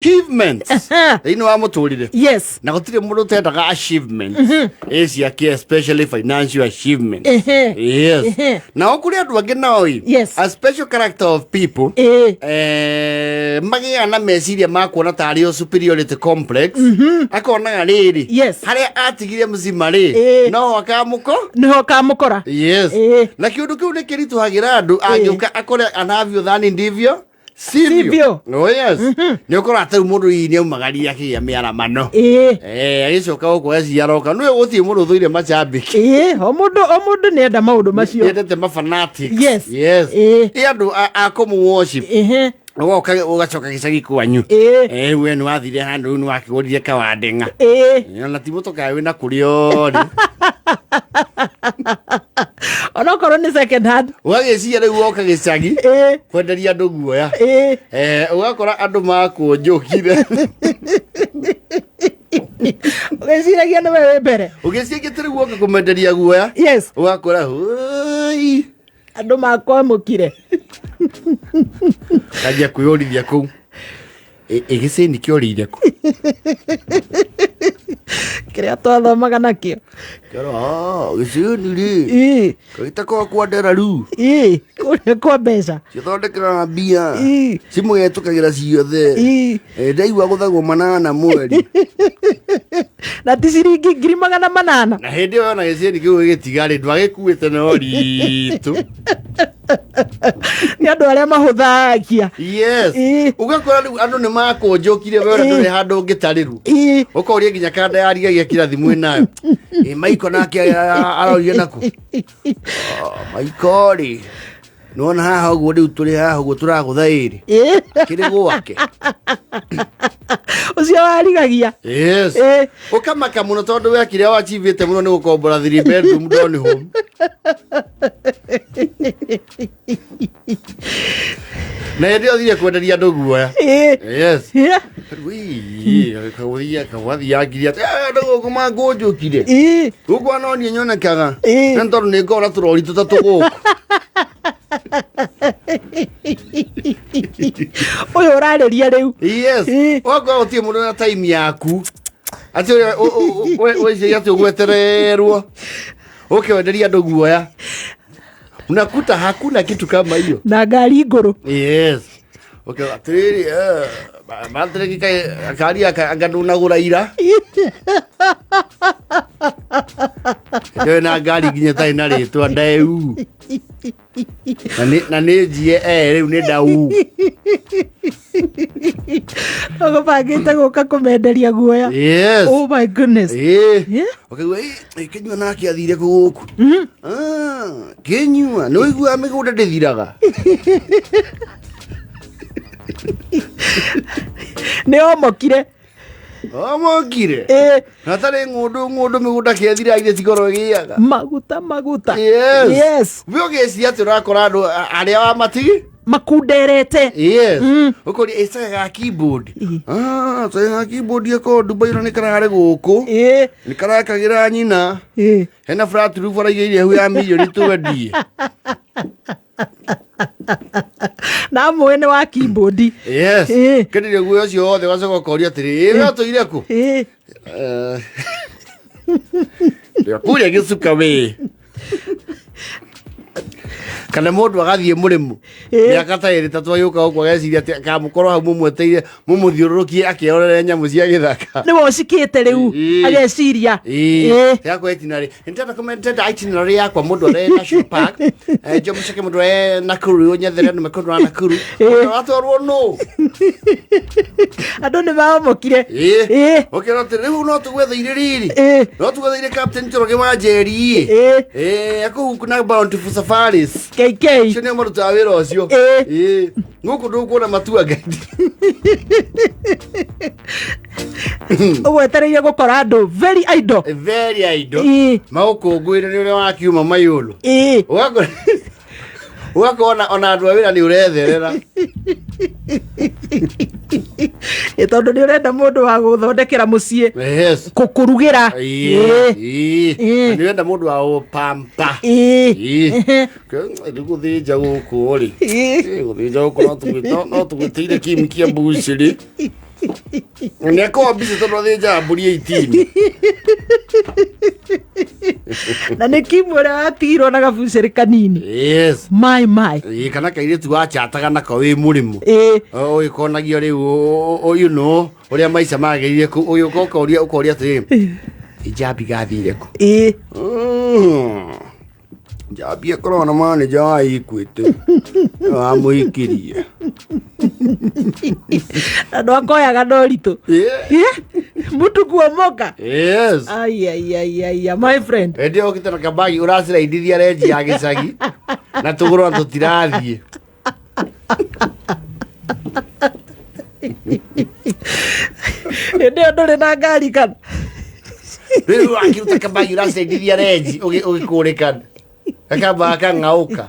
Achievements thĩinĩ wa mũtũrĩre. Na gũtirĩ mũndũ ũtendaga achievements ĩ ciake, especially financial achievements. Yes. Nao kũrĩ andũ angĩ nao ĩ, a special character of people, magĩaga na meciria ma kuona tarĩ o superiority complex, akonaga rĩrĩ, harĩa atigire mzima rĩ, no akamũko Nĩho kamũkora. Yes. Na kĩũndũ kĩu nĩ kĩritũhagĩra andũ angĩũka akore anavyo dhani ndivyo sivyo. Sivyo. Oh yes, nĩ ũkora atĩ rĩu mũndũ hihi nĩ aumagaria akĩgĩa mĩaramano. Agĩcoka gũkũ eciaroka nĩwe gũtirĩ mũndũ ũthũire macambĩki. O mũndũ nĩ enda maũndũ macio. Yendete mafanatics. Yes. Ĩ andũ a kũmũ worship. Ũgoka ũgacoka gĩcagi kwanyu. We nĩ wathire handũ rĩu nĩ wakĩgũrire kawandenga. Ona ti mũtokaa wĩna kũrĩa ũrĩ. Onokorwo nĩ second hand. Ũgagĩciria rĩu woka gĩcagi kwenderia andũ guoya. Ũgakora andũ makũnjũkire. Ũgĩciragia nĩwe wĩ mbere. Ũgĩciria atĩ rĩu woka kũmenderia guoya. Ũgakora "Ũi." Andũ makwamũkire. Kanjia kwĩyũrithia kũu. Ĩgĩcĩni kĩorĩire kũ? Kĩrĩa twathomaga nakĩo. Kĩoro, "Ah, gĩcĩni rĩ. Gagĩtakorwo kwa nderaru. Kũrĩa kwa mbeca. Cithondekaga mbia. Cimũgetũkagĩra ciothe. Ndaigua gũthagwo 800 mweri. Na ti ciringi 800,000. Na hĩndĩ ĩyo ona gĩcĩni kĩu gĩgĩtiga rĩ, ndwagĩkuĩte na ũritũ. Nĩ andũ arĩa mahũthagia. Yes. Ũgakora rĩu andũ nĩ makũnjũkire we ũrĩa ndũrĩ handũ ũngĩtarĩrwo. Ũkoria nginya kanda ya rigagia kira thimũ ĩnayo. Ĩ Maiko nake arorire naku. Oh, Maiko rĩ. Nĩwona haha ũguo rĩu tũrĩ haha ũguo tũragũtha ĩrĩ. Kĩrĩ gwake. Ũcio warigagia. Yes. Ũkamaka mũno tondũ we kĩrĩa wachivĩte mũno nĩ gũkombora three bedroom don home. Na hĩndĩ ĩyo thire kwenderia andũ guoya. Yes. Gwathiangiria atĩ andũ gũkũ mangũnjũkire. Gũkũ anoniĩ nyonekaga. Na nĩ tondũ nĩ ngora tũrori tũtatũ gũkũ. Ũyũ ũrarĩria rĩu. Yes. Ũgakorwo gũtirĩ mũndũ na time yaku. Atĩ ũrĩa wĩciria atĩ ũgwetererwo. Ũkĩwenderia andũ guoya. Unakuta hakuna kitu kama hiyo. Na ngari ngũrũ. Yes. Okay, atĩrĩrĩ, Patrick kari aka anga ndunagũra ira. Ndĩrĩ na ngari nginya ĩtarĩ na rĩtwa ndeu. Na nĩ njie rĩu nĩ ndau. Ũgũbangĩte gũka kũmenderia guoya. Yes. Oh my goodness. Ũkaigua, Kĩnyua nake athire kũ gũkũ? Ah, Kĩnyua, nĩ ũiguaga mĩgũnda ndĩthiraga. Nĩ omokire. Omokire. Hatarĩ ng'ũndũ ng'ũndũ mĩgũnda kĩethira ithe tigoro ĩgĩaga. Maguta maguta. Yes. Yes. We ũgĩciria atĩ ũrakora andũ arĩa wa matigi makunderete. Yes. Ũkoria ĩcaga ga keyboard. Ah, caga ga keyboard ĩkorwo Dubai nĩ kararĩ gũkũ. Nĩ karakagĩra nyina. Hena flat roof araigĩire hau ya mirioni twendie. Na amwe nĩ wa keyboard. Yes. Kĩndĩ guoya ũcio wothe ũgacoka ũkoria atĩrĩ, ĩ we ũtũire kũ? Kũrĩa gĩcuka we. Kana mũndũ agathiĩ mũrĩmo mĩaka ta ĩrĩ tatũ agĩũka gũkũ ageciria atĩ akamũkorwo hau mũmweteire mũmũthiũrũrũkie akĩrorere nyamũ cia gĩthaka. Nĩwe ũcikĩte rĩu. Ageciria. Yakwa itinerary nĩndĩrenda kũmendenda itinerary yakwa mũndũ arĩ national park, njo mũceke mũndũ arĩ Nakuru nyethere andũ mekũndũ wa Nakuru. Atwarwo nũ? Andũ nĩ maomokire. Ũkĩra atĩ rĩu no tũgwetheire rĩrĩ, no tũgwetheire Captain Njoroge wa Njeri akũhuku na Bountiful Safaris. KK. Ũcio nĩo marutaga wĩra ũcio. Gũkũ ndũkuona matua ngai. Ũgwetereire gũkora andũ very idle. Very idle. Magũkũngũĩre nĩ ũrĩa wakiuma mayũlũ. Ũgakora ũgakora ona andũ a wĩra nĩ ũretherera. Ĩ, tondũ nĩ ũrenda mũndũ wa gũthondekera mũciĩ. Yes. Kũkũrugĩra. Na nĩ ũrenda mũndũ wa gũpampa. Rĩu gũthĩnja gũkũ rĩ. Gũthĩnja gũkũ no tũgwĩtĩire kim kia mbucĩrĩ. Nĩ akorwo busy tondũ athĩnjaga mbũri 18. Na nĩ kimu ũrĩa watigirwo na gabucĩrĩ kanini. Yes. My my. Ĩĩ, kana kairĩtu wachataga nako wĩ mũrĩmo. Ũgĩkonagio rĩu you know ũrĩa maica magĩrire kũ ũgĩũka ũkoria ũkoria atĩrĩrĩ, njambi gathire kũ? Njambi ĩkoragwo na manager wa Equity wamũhikirie. Na ndwakoyaga na ũritũ. Mtu kuomoka. Yes. Ai, ai, ai, ai, ai, my friend. Hĩndĩ ĩyo ũkĩte na kabagi ũraciraindithia renji ya gĩcagi na tũgũrũ na tũtirathiĩ. Hĩndĩ ĩyo ndũrĩ na ngari kana? Rĩu wakĩruta kabagi ũraciraindithia renji ũgĩkũrĩkana gakamba gakang'aũka.